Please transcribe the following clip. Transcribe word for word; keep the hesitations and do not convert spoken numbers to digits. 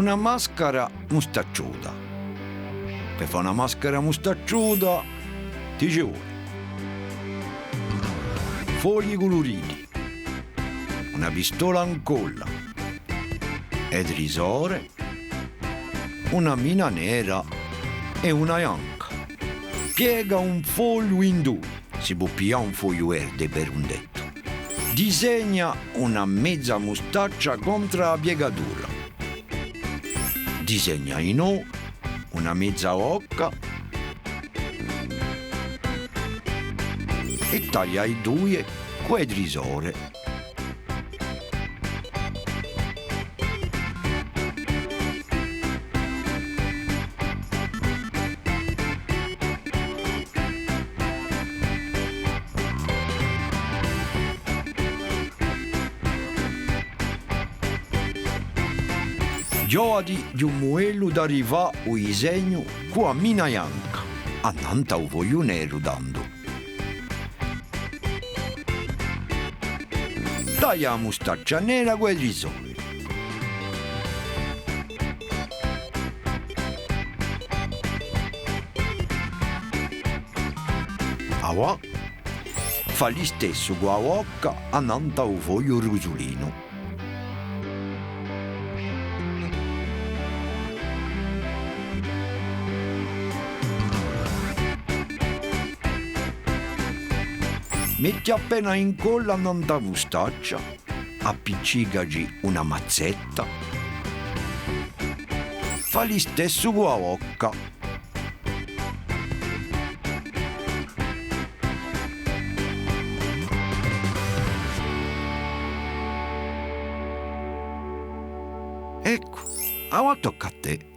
Una mascara mustacciuta. Per fà una mascara mustacciuta ti ci vole fogli culuriti, una pistola in colla, e trisore, una mina nera è una bianca. Piega un fogliu in dui, si pò piglià un fogliu verde per un dettu. Disegna una meza mustaccia contr'à a piegatura. Disegna dinò una meza bocca è taglia i dui cù e trisore. Ghjovati di un mudellu d'arrifà u disegnu cù a mina bianca, annant'à u fogliu neru tandu. Taglia a mustaccia nera cù e trisore. Avà, fà listessu cù a bocca annant'à u fogliu rusulinu. Metti appena incolla annant'à a mustaccia, appiccicaci una mazzetta, fà listessu cù a bocca. Eccu, avà tocca à tè.